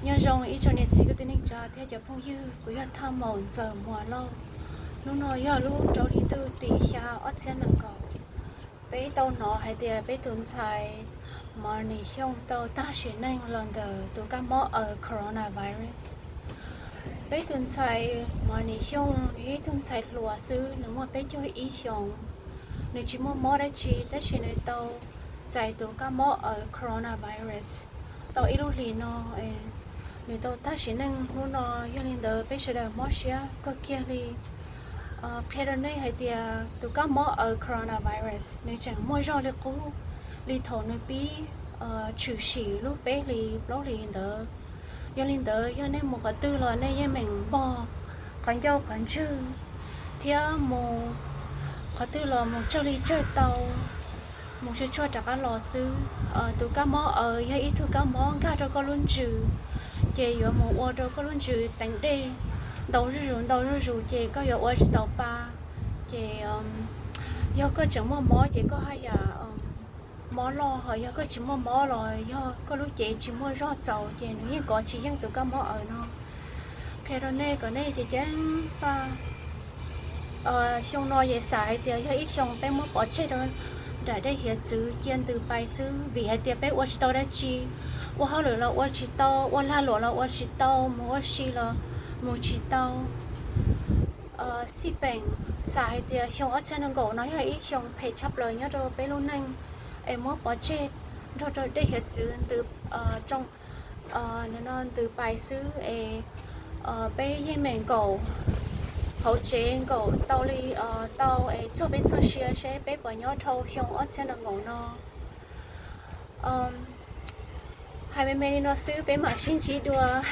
Nyob zoo ib tsoom niam txiv kwv tij neej tsa thiab cov phooj ywg, kuv yog Thaj Maum Ntxawm Muas Lauj. Hnub no yog lub rau hli ntuj tim xya ob txhiab nees nkaum. Peb tau hnov hais tias peb tus ntxhais Mos Nis Xyooj tau tag sim neej los ntawm tus kab mob aws coronavirus. Peb tus ntxhais Mos Nis Xyooj yog ib tug ntxhais hluas xwb, nws muaj peb caug ib xyoos. Nws tsis muaj mob dab tsi tab sis nws tau txais tus kab mob aws coronavirus tau ib lub hlis no. Nws tau tag sim neej hnub no, yog li ntawd peb sawv daws mob siab kawg kiag li. Qhia rau nej hais tias tus kab mob aws coronavirus nws tseem muaj zog li qub li thaum nws pib tshwm sim lub peb hlis plaub hlis ntawd. Yog li ntawd yog nej mus qhov twg los nej yeej meem npog qhov ncauj qhov ntswg thiab mus qhov twg los mus tsawg li tsawg tau, mus tsawg tsawg rov qab los xwb. Tus kab mob aws yog ib tug kab mob nkag rau koj lub ntsws, ces yuav mus ua rau koj lub ntsws teev dej ntau zuj zus ntau zuj zus ces koj yuav ua tsis tau pa. Ces yog koj tseem muaj mob ces koj haj yam mob loj, ho yog koj tsis muaj mob los yog koj lub cev tsis muaj zog txaus ces nws yeej kov tsis yeej tus kab mob aws no. Qhia rau nej kom nej ceev ceev pa. Xyoo no yeej xav hais tias yog ib xyoo peb muab pov tseg rau nram dej hiav txwv cia ntws pais xwb, vim hais tias peb ua tsis tau dab tsi, ua hauj lwm los ua tsis tau, ua lag luam los ua tsis tau, mus ua si los mus tsis tau. Xij peem, xav hais tias xyoo ob txhiab nees nkaum no yog ib xyoo phem tshaj plaws nyob rau peb lub neej, es muab pov tseg nrog rau dej hiav txwv ntws, tsoo, ntws pais xwb es peb yeej meem nkaum hauv tsev nkaum tau li tau es txog peb txoj sia seb peb puas nyob dhau xyoo ob txhiab nees nkaum no. Hais me me li no xwb, peb mam sib ntsib dua.